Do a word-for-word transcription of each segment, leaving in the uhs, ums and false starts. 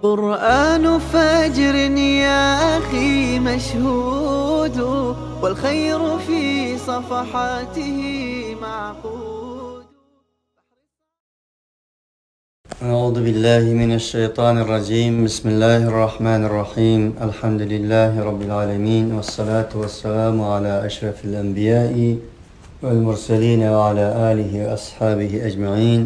قرآن فجر يا أخي مشهود، والخير في صفحاته معقود. أعوذ بالله من الشيطان الرجيم. بسم الله الرحمن الرحيم. الحمد لله رب العالمين، والصلاة والسلام على أشرف الأنبياء والمرسلين وعلى آله وأصحابه أجمعين.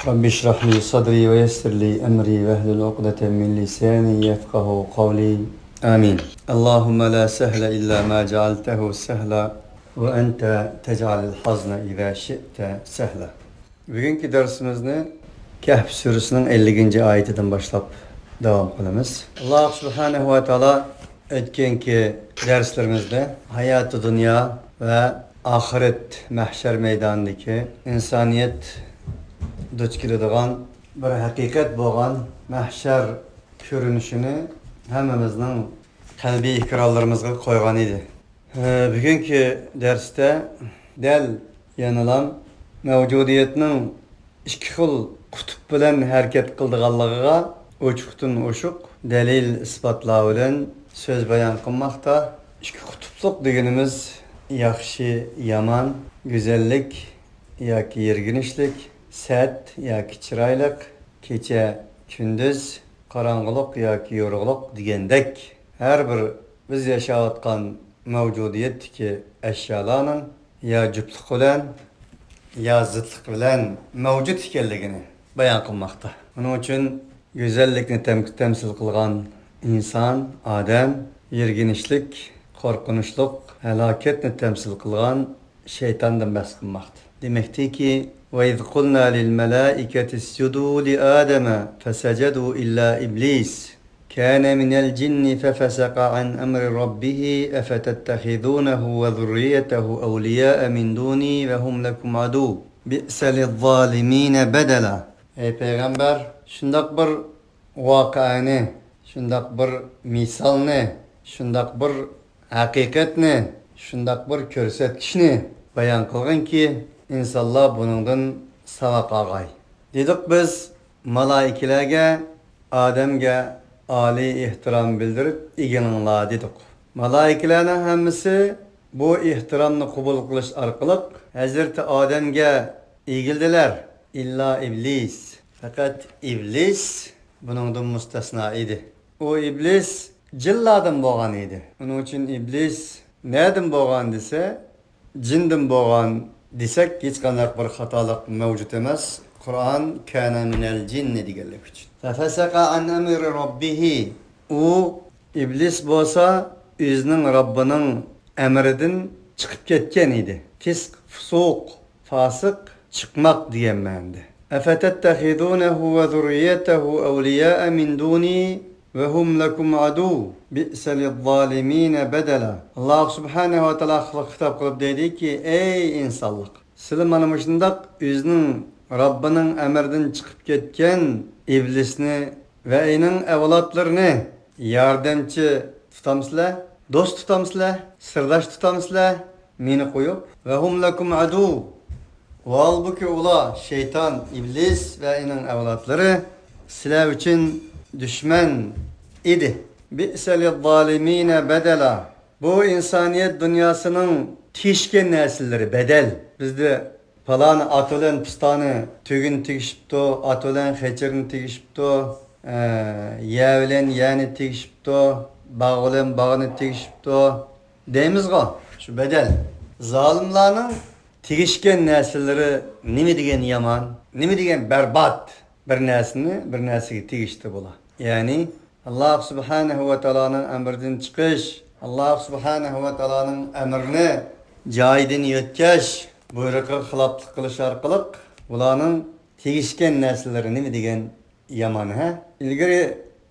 رب اشرح لي صدري ويسر لي أمري واحلل عقدة من لساني يفقه قولي. آمين. اللهم لا سهل إلا ما جعلته سهلا وأنت تجعل الحزن إذا شئت سهلا. بۈگۈنكى دەرسىمىزنى كەھف سۈرىسىنىڭ ئەللىكىنچى ئايىتىدىن باشلاپ داۋام قىلىمىز. ئاللاھ سۇبھانەھۇ ۋە تائالا ئۆتكەنكى دەرسلىرىمىزدە ھاياتى دۇنيا ۋە ئاخىرەت مەھشەر مەيدانىدىكى ئىنسانىيەت دۇچ كېلىدىغان بىر ھەقىقەت بولغان مەھشەر كۆرۈنۈشىنى ھەممىمىزنىڭ قەلبىي ئېكرانلىرىمىزغا قويغان ئىدى. ھە، بۈگۈنكى دەرستە دەل يەنىلا مەۋجۇدىيەتنىڭ ئىككى خىل قۇتۇپ بىلەن ھەرىكەت قىلىدىغانلىقىغا ئوچۇقتىن ئوچۇق دەلىل-ئىسپاتلار بىلەن سۆز بايان قىلماقتا. ئىككى قۇتۇپلۇق دېگىنىمىز ياخشى، يامان، گۈزەللىك ياكى يىرگىنچلىك، سەت ياكى چىرايلىق، كېچە، كۈندۈز، قاراڭغۇلۇق ياكى يورۇقلۇق دېگەندەك، ھەر بىر بىز ياشاۋاتقان مەۋجۇدىيەتتىكى ئەشيالارنىڭ يا جۈپلۈق بىلەن، يا زىتلىق بىلەن مەۋجۇت ئىكەنلىكىنى بايان قىلماقتا. ئۇنىڭ ئۈچۈن گۈزەللىكنى تەم-، تەمسىل قىلغان ئىنسان، ئادەم، يىرگىنچلىك، قورقۇنچلۇق، ھالاكەتنى تەمسىل قىلغان شەيتاندىن بەھس قىلماقتا. دېمەكتىكى، وَإِذْ قُلْنَا لِلْمَلَائِكَةِ اسْجُدُوا لِآدَمَ فَسَجَدُوا إِلَّا إِبْلِيسَ كَانَ مِنَ الْجِنِّ فَفَسَقَ عَنْ أَمْرِ رَبِّهِ أَفَتَتَّخِذُونَهُ وَذُرِّيَّتَهُ أَوْلِيَاءَ مِنْ دُونِي وَهُمْ لَكُمْ عَدُوٌّ بِئْسَ لِلظَّالِمِينَ بَدَلًا. ئەي پەيغەمبەر، شۇنداق بىر ۋەقەنى، شۇنداق بىر مىسالنى، شۇنداق بىر ھەقىقەتنى، شۇنداق بىر كۆرسەتكۈچنى بايان قىلغىنكى، ئىنسانلار بۇنىڭدىن ساۋاق ئالغاي. دېدۇق بىز مالائىكىلەرگە، ئادەمگە ئالىي ئېھتىرام بىلدۈرۈپ ئېگىلىڭلار دېدۇق. مالائىكىلەرنىڭ ھەممىسى بۇ ئېھتىرامنى قوبۇل قىلىش ئارقىلىق ھەزرىتى ئادەمگە ئېگىلدىلەر. ئىللا ئىبلىس، پەقەت ئىبلىس بۇنىڭدىن مۇستەسنا ئىدى. ئۇ ئىبلىس جىنلاردىن بولغان ئىدى. ئۇنىڭ ئۈچۈن ئىبلىس نەدىن بولغان دېسە، جىندىن بولغان دېسەك، ھېچقانداق بىر خاتالىق مەۋجۇت ئەمەس. قۇرئان كانە مىنەل جىننى دېگەنلىكى ئۈچۈن. فەفەسەقە ئەن ئەمرى رەببىھى. ئۇ، ئىبلىس بولسا ئۆزىنىڭ رەببىنىڭ ئەمرىدىن چىقىپ كەتكەن ئىدى. فىسق، فۇسۇق، فاسىق، چىقماق دېگەن مەنىدە. ئەفەتەتتەخىزۇنەھۇ ۋە زۇررىيەتەھۇ ئەۋلىيائە مىن دۇنى ۋە ھۇم لەكۇم ئەدۇۋ، بىئسە لىززالىمىنە بەدەلا. ئاللاھ سۇبھانەھۇ ۋە تائالا خىتاب قىلىپ دەيدىكى، ئەي ئىنسانلىق! سىلەر مانا مۇشۇنداق ئۆزىنىڭ رەببىنىڭ ئەمرىدىن چىقىپ كەتكەن ئىبلىسنى ۋە ئۇنىڭ ئەۋلادلىرىنى ياردەمچى تۇتامسىلەر، دوست تۇتامسىلەر، سىرداش تۇتامسىلەر مېنى قويۇپ؟ ۋە ھۇم لەكۇم ئەدۇۋ. ھالبۇكى، ئۇلار، شەيتان، ئىبلىس ۋە ئۇنىڭ ئەۋلادلىرى سىلەر ئۈچۈن دۈشمەن ئىدى. بىئسە لىززالىمىنە بەدەلا. بۇ ئىنسانىيەت دۇنياسىنىڭ تېگىشكەن نەرسىلىرى، بەدەل. بىزدە پالانى ئات بىلەن پىستانى تۈگىنى تېگىشىپتۇ، ئات بىلەن خېچىرنى تېگىشىپتۇ، ئە، يەر بىلەن يەرنى تېگىشىپتۇ، باغ بىلەن باغنى تېگىشىپتۇ دەيمىزغۇ؟ شۇ بەدەل. زالىملارنىڭ تېگىشكەن نەرسىلىرى نېمە دېگەن يامان، نېمە دېگەن بەربات بىر نەرسىنى بىر نەرسىگە تېگىشتى بۇلار. يەنى، ئاللاھ سۇبھانەھۇ ۋە تائالانىڭ ئەمرىدىن چىقىش، ئاللاھ سۇبھانەھۇ ۋە تائالانىڭ ئەمرىنى جايىدىن يۆتكەش، بۇيرۇقىغا خىلاپلىق قىلىش ئارقىلىق بۇلارنىڭ تېگىشكەن نەرسىلىرى نېمە دېگەن يامان، ھە؟ ئىلگىرى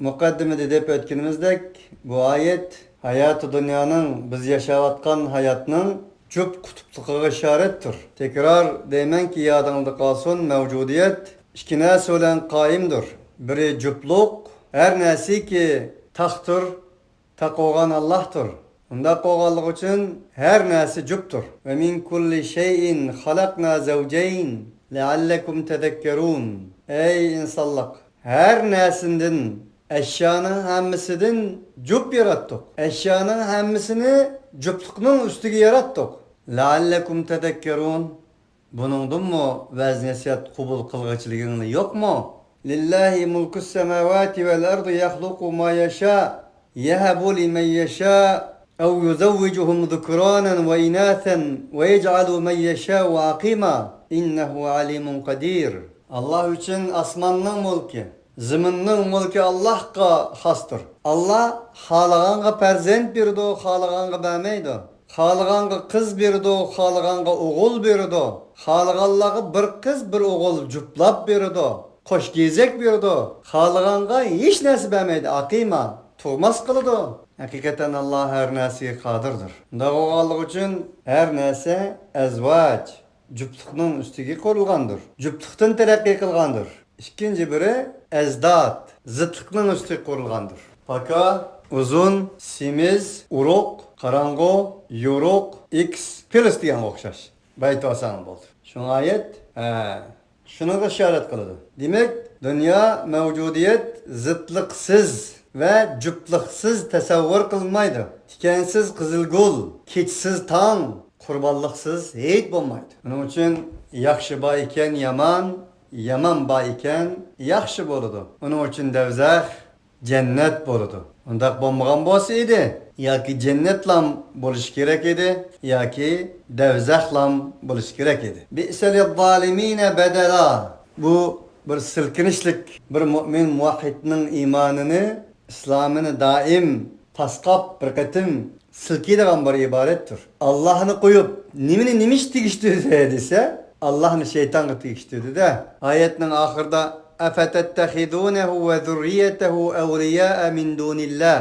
مۇقەددىمىدە دەپ ئۆتكىنىمىزدەك، بۇ ئايەت ھاياتى دۇنيانىڭ، بىز ياشاۋاتقان ھاياتنىڭ جۈپ قۇتۇپلۇقىغا ئىشارەتتۇر. تەكرار دەيمەنكى، يادىڭلاردا قالسۇن، مەۋجۇدىيەت ئىككى نەرسە بىلەن قائىمدۇر. بىرى جۈپلۇق، ھەر نەرسىكى تاقتۇر، تاق بولغان ئاللاھتۇر. ئۇنداق بولغانلىقى ئۈچۈن ھەر نەرسە جۈپتۇر. ۋە مىن كۇللى شەيئىن خەلەقنا زەۋجەين لەئەللەكۇم تەزەككەرۇن. ئەي ئىنسانلىق، ھەر نەرسىدىن ئەشيانىڭ ھەممىسىدىن جۈپ ياراتتۇق. ئەشيانىڭ ھەممىسىنى جۈپلۈكنىڭ ئۈستىگە ياراتتۇق. لەئەللەكۇم تەزەككەرۇن. بۇنىڭدىنمۇ ۋەز-نەسىھەت قوبۇل قىلغۇچىلىكىڭلار يوقمۇ؟ لله ملك السماوات والأرض يخلق ما يشاء يهب لمن يشاء أو يزوجهم ذكرانا وإناثا ويجعل من يشاء عقيما إنه عليم قدير. ئاللاھ ئۈچۈن ئاسماننىڭ مۈلكى، زېمىننىڭ مۈلكى ئاللاھقا خاستۇر. ئاللاھ خالىغانغا پەرزەنت بېرىدۇ، خالىغانغا بەرمەيدۇ. خالىغانغا قىز بېرىدۇ، خالىغانغا ئوغۇل بېرىدۇ. خالىغانلارغا بىر قىز، بىر ئوغۇل جۈپلاپ بېرىدۇ. قوش گېزەك بېرىدۇ. خالىغانغا ھېچ نەرسە بەرمەيدۇ. ئەقىما، تۇغماس قىلىدۇ. ھەقىقەتەن ئاللاھ ھەر نەرسىگە قادىردۇر. شۇنداق بولغانلىقى ئۈچۈن ھەر نەرسە ئەزۋاج، جۈپلۈكنىڭ ئۈستىگە قۇرۇلغاندۇر. جۈپلۈكتىن تەرەققىي قىلغاندۇر. ئىككىنچى بىرى ئەزداد، زىتلىقنىڭ ئۈستىگە قۇرۇلغاندۇر. پاكا، ئۇزۇن، سېمىز، ئورۇق، قاراڭغۇ، يورۇق، ئېكس، پىلىس دېگەنگە ئوخشاش. بايىتىۋالساڭ بولدى. شۇڭا ئايەت، ھە، شۇنىڭغا ئىشارەت قىلىدۇ. دېمەك، دۇنيا مەۋجۇدىيەت زىتلىقسىز ۋە جۈپلۈكسىز تەسەۋۋۇر قىلىنمايدۇ. تىكەنسىز قىزىلگۈل، كېچىسىز تاڭ، قۇربانلىقسىز ھېيت بولمايدۇ. ئۇنىڭ ئۈچۈن ياخشى بار ئىكەن، يامان، يامان بار ئىكەن، ياخشى بولىدۇ. ئۇنىڭ ئۈچۈن دەۋزەخ جەننەت بولىدۇ. ئۇنداق بولمىغان بولسا ئىدى، ياكى جەننەتلام بولۇشى كېرەك ئىدى، ياكى دەۋزەخلام بولۇشى كېرەك ئىدى. بئس للظالمين بدلا. بۇ بىر سىلكىنىشلىك، بىر مۇئمىن مۇۋەھھىدنىڭ ئىمانىنى، ئىسلامىنى دائىم تاسقاپ، بىر قېتىم سىلكىيدىغان بىر ئىبارەتتۇر. ئاللاھنى قويۇپ، نېمىنى نېمە ئىش تېگىشتۈردى دېسە، ئاللاھنى شەيتانغا تېگىشتۈردى-دە. ئايەتنىڭ ئاخىرىدا، أفتتخذونه وذريته أولياء من دون الله،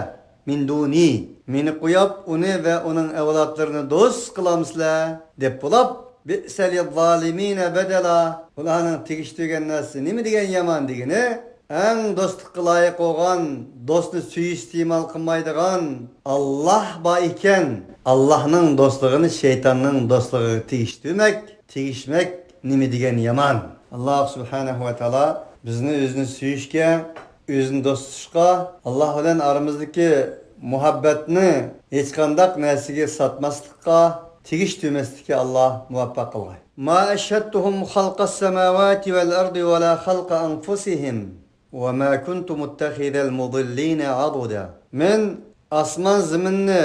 من دوني. مېنى قويۇپ، ئۇنى ۋە ئۇنىڭ ئەۋلادلىرىنى دوست قىلامسىلەر؟ دەپ بولاپ، بئس للظالمين بدلا. ئۇلارنىڭ تېگىشتۈرگەن نەرسىسى نېمە دېگەن يامان دېگىنى، ئەڭ دوستلۇققا لايىق بولغان، دوستنى سۆيۈستېمال قىلمايدىغان ئاللاھ بار ئىكەن، ئاللاھنىڭ دوستلۇقىنى شەيتاننىڭ دوستلۇقىغا تېگىشتۈرمەك، تېگىشمەك نېمە دېگەن يامان. ئاللاھ سۇبھانەھۇ ۋە تائالا بىزنى ئۆزىنى سۆيۈشكە، ئۆزىنى دوست تۇتۇشقا، ئاللاھ بىلەن ئارىمىزدىكى مۇھەببەتنى ھېچقانداق نەرسىگە ساتماسلىققا، تېگىشتۈرمەسلىككە ئاللاھ مۇۋەپپەق قىلغاي. ما أشهدتهم خلق السماوات والأرض ولا خلق أنفسهم وما كنت متخذ المضلين عضدا. مەن ئاسمان زېمىننى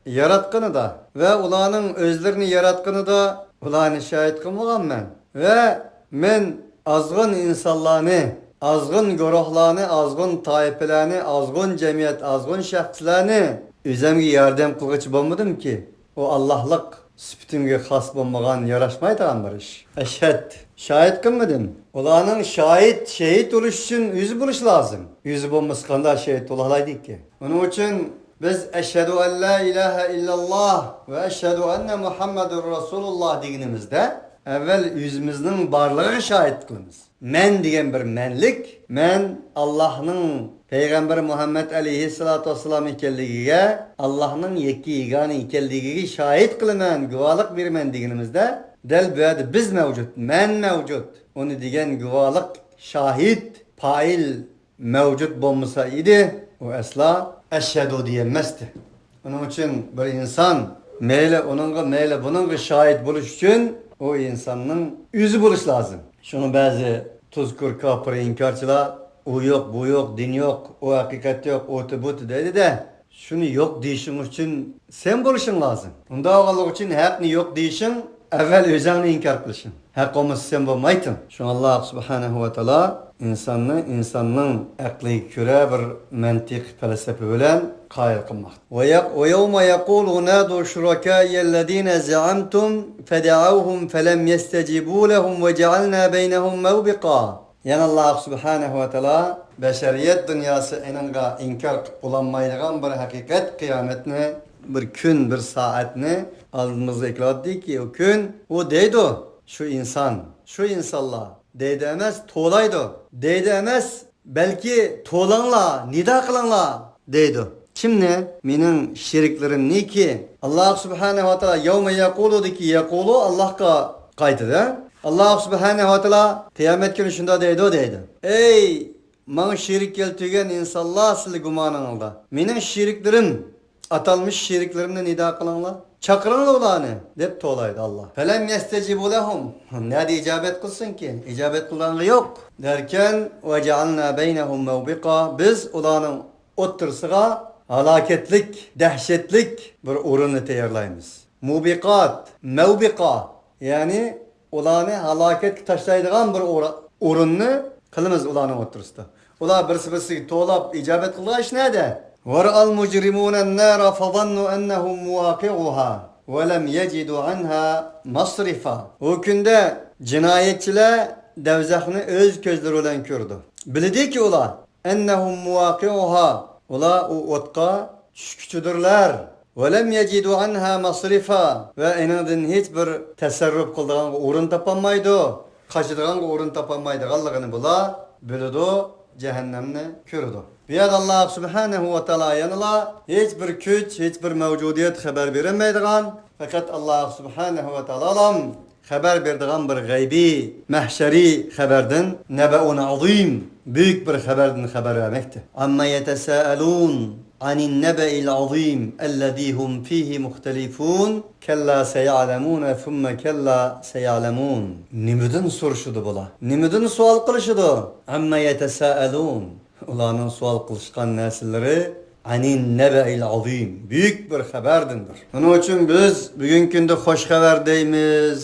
ياراتقىنىدا ۋە ئۇلارنىڭ ئۆزلىرىنى ياراتقىنىدا ئۇلارنى شاھىت قىلمىغانمەن. ۋە مەن ئازغۇن ئىنسانلارنى، ئازغۇن گۇرۇھلارنى، ئازغۇن تائىپىلەرنى، ئازغۇن جەمئىيەت، ئازغۇن شەخسلەرنى ئۆزۈمگە ياردەم قىلغۇچى بولمىدىمكى؟ ئۇ ئاللاھلىق سۈپىتىمگە خاس بولمىغان، ياراشمايدىغان بىر ئىش. ئەشھەد، شاھىت قىلمىدىم. ئۇلارنىڭ شاھىت، شېھىت بولۇش ئۈچۈن ئۆزى بولۇش لازىم. ئۆزى بولمىسا قانداق شېھىت بولالايدىكى؟ ئۇنىڭ ئۈچۈن بىز ئەشھەدۇ ئەن لا ئىلاھە ئىللاللاھ ۋە ئەشھەدۇ ئەننە مۇھەممەدۇر رەسۇلۇللاھ دېگىنىمىزدە، ئەۋۋەل ئۆزىمىزنىڭ بارلىقىغا شاھىت قىلىمىز. مەن دېگەن بىر مەنلىك، مەن ئاللاھنىڭ پەيغەمبىرى مۇھەممەد ئەلەيھىسسالاتۇ ۋەسسالام ئىكەنلىكىگە، ئاللاھنىڭ يەككە يېگانە ئىكەنلىكىگە شاھىت قىلىمەن، گۇۋاھلىق بېرىمەن دېگىنىمىزدە، دەل بۇ يەردە بىز مەۋجۇت، مەن مەۋجۇت. ئۇنى دېگەن گۇۋاھلىق، شاھىت، پائىل مەۋجۇت بولمىسا ئىدى، ئۇ ئەسلا ئەشھەدۇ دېيەلمەستى. ئۇنىڭ ئۈچۈن بىر ئىنسان مەيلى ئۇنىڭغا، مەيلى بۇنىڭغا شاھىت بولۇش ئۈچۈن ئۇ ئىنساننىڭ ئۆزى بولۇش لازىم. شۇڭا بەزى تۇزكور كاپىر ئىنكارچىلار، ئۇ يوق، بۇ يوق، دىن يوق، ئۇ ھەقىقەت يوق، ئۇتى بۇتى دەيدۇ-دە. شۇنى يوق دېيىشىڭ ئۈچۈن سەن بولۇشۇڭ لازىم. ئۇنداق بولغانلىقى ئۈچۈن ھەقنى يوق دېيىشىڭ، ئەۋۋەل ئۆزۈڭنى ئىنكار قىلىشىڭ. ھەق بولمىسا سەن بولمايتتىڭ. شۇڭا ئاللاھ سۇبھانەھۇ ۋە تائالا ئىنساننى ئىنساننىڭ ئەقلىگە كۆرە بىر مەنتىق، پەلسەپە بىلەن قايىل قىلماقتا. ويق-، ويوم يقول نادوا شركائي الذين زعمتم فدعوهم فلم يستجيبوا لهم وجعلنا بينهم موبقا. يەنە ئاللاھ سۇبھانەھۇ ۋە تائالا بەشەرىيەت دۇنياسى ئېنىڭغا ئىنكار قىلىپ بولالمايدىغان بىر ھەقىقەت، قىيامەتنى، بىر كۈن، بىر سائەتنى ئالدىمىزغا ئەكېلىۋاتىدىكى، ئۇ كۈن، ئۇ دەيدۇ، شۇ ئىنسان، شۇ ئىنسانلار دەيدۇ ئەمەس، توۋلايدۇ. دەيدۇ ئەمەس، بەلكى توۋلاڭلار، نىدا قىلىڭلار دەيدۇ. كىمنى؟ مېنىڭ شېرىكلىرىمنىكى. ئاللاھ سۇبھانەھۇ ۋە تائالا يەۋمە يەقۇلۇدىكى يەقۇلۇ ئاللاھقا قايتىدۇ. ئاللاھ سۇبھانەھۇ ۋە تائالا قىيامەت كۈنى شۇنداق دەيدۇ، دەيدۇ. ئەي ماڭا شېرىك كەلتۈرگەن ئىنسانلار سىلەر گۇمانىڭلاردا. مېنىڭ شېرىكلىرىم، ئاتالمىش شېرىكلىرىمنى نىدا قىلىڭلار. چاقىرىڭلار ئۇلارنى، دەپ توۋلايدۇ ئاللا. فَلَمْ يَسْتَجِيبُوا لَهُمْ. نەدە ئىجابەت قىلسۇنكى؟ ئىجابەت قىلغانغا يوق. دەركەن، وَجَعَلْنَا بَيْنَهُمْ مَوْبِقًا. بىز ئۇلارنىڭ ئوتتۇرىسىغا ھالاكەتلىك، دەھشەتلىك بىر ئورۇننى تەييارلايمىز. مۇبىقات، مەۋبىقا، يەنى ئۇلارنى ھالاكەتكە تاشلايدىغان بىر ئورا-، ئورۇننى قىلىمىز ئۇلارنىڭ ئوتتۇرىسىدا. ئۇلار بىرسى-بىرسىگە توۋلاپ ئىجابەت قىلغاچ نەدە؟ وَرَأَى الْمُجْرِمُونَ النَّارَ فَظَنُّوا أَنَّهُمْ مُوَاقِعُوهَا وَلَمْ يَجِدُوا عَنْهَا مَصْرِفًا. ئۇ كۈندە جىنايەتچىلەر دەۋزەخنى ئۆز كۆزلىرى بىلەن كۆرىدۇ. بىلىدىكى ئۇلار، ئەننەھۇم مۇۋەققىئۇھا، ئۇلار ئۇ ئوتقا چۈشكۈچىدۇرلار. ۋەلەم يەجىدۇ ئەنھا مەسرىفا، ۋە ئېنىڭدىن ھېچ بىر تەسەررۇپ قىلىدىغانغا ئورۇن تاپالمايدۇ، قاچىدىغانغا ئورۇن تاپالمايدىغانلىقىنى بۇلار بىلىدۇ، جەھەننەمنى كۆرىدۇ. بۇ يەردە ئاللاھ سۇبھانەھۇ ۋە تائالا يەنىلا ھېچ بىر كۈچ، ھېچ بىر مەۋجۇدىيەت خەۋەر بېرەلمەيدىغان، پەقەت ئاللاھ سۇبھانەھۇ ۋە تائالام خەۋەر بېرىدىغان بىر غەيبىي، مەھشەرىي خەۋەردىن، نەبەئۇن ئەزىم، بۈيۈك بىر خەۋەردىن خەۋەر بەرمەكتە. ئەمما يەتەسائەلۇن ئەنىن نەبەئىل ئەزىم ئەللەزى ھۇم فىھى مۇختەلىفۇن، كەللا سەيەلەمۇنە ثۇممە كەللا سەيەلەمۇن. نېمىدىن سورىشىدۇ بۇلار؟ نېمىدىن سوئال قىلىشىدۇ؟ ئەمما يەتەسائەلۇن. ئۇلارنىڭ سوئال قىلىشقان نەرسىلىرى ئەنىن نەبەئىل ئەزىم، بۈيۈك بىر خەۋەردىندۇر. ئۇنىڭ ئۈچۈن بىز بۈگۈنكى كۈندە خوش خەۋەر دەيمىز،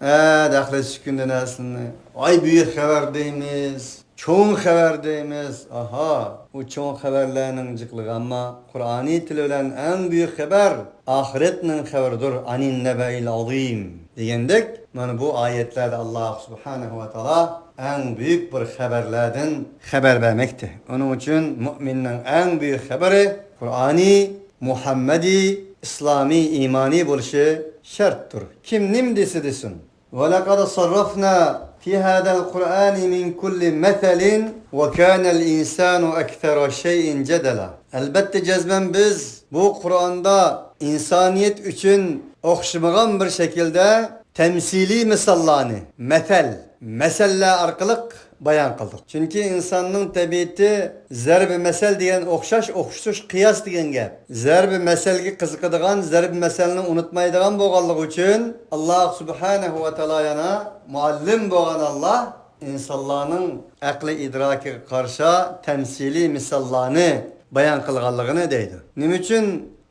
ھە، دەخلىسى كۈندە نەرسىلەرنى، ۋاي بۈيۈك خەۋەر دەيمىز، چوڭ خەۋەر دەيمىز. ئاھا، ئۇ چوڭ خەۋەرلەرنىڭ جىقلىقى، ئەمما قۇرئانىي تىل بىلەن ئەڭ بۈيۈك خەۋەر ئاخىرەتنىڭ خەۋىرىدۇر، ئەنىن نەبەئىل ئەزىم دېگەندەك، مانا بۇ ئايەتلەردە ئاللاھ سۇبھانەھۇ ۋە تائالا ئەڭ بۈيۈك بىر خەۋەرلەردىن خەۋەر بەرمەكتە. ئۇنىڭ ئۈچۈن مۇئمىننىڭ ئەڭ بۈيۈك خەۋىرى قۇرئانىي، مۇھەممەدىي، ئىسلامىي، ئىمانىي بولۇشى شەرتتۇر. كىم نېمە دېسە دېسۇن. ولقد صرفنا في هذا القرآن من كل مثل وكان الإنسان أكثر شيء جدلا. ئەلبەتتە، جەزمەن بىز بۇ قۇرئاندا ئىنسانىيەت ئۈچۈن ئوخشىمىغان بىر شەكىلدە تەمسىلىي مىساللارنى، مەسەل، مەسەللەر ئارقىلىق بايان قىلدۇق. چۈنكى ئىنساننىڭ تەبىئىتى زەربى مەسەل دېگەن ئوخشاش، ئوخشىتىش، قىياس دېگەن گەپ. زەربى مەسەلگە قىزىقىدىغان، زەربى مەسەلنى ئۇنتۇمايدىغان بولغانلىقى ئۈچۈن، ئاللاھ سۇبھانەھۇ ۋە تائالا يەنە مۇئەللىم بولغان ئاللاھ ئىنسانلارنىڭ ئەقلى ئىدراكىغا قارشى تەمسىلىي مىساللارنى بايان قىلغانلىقىنى دەيدۇ. نېمە ئۈچۈن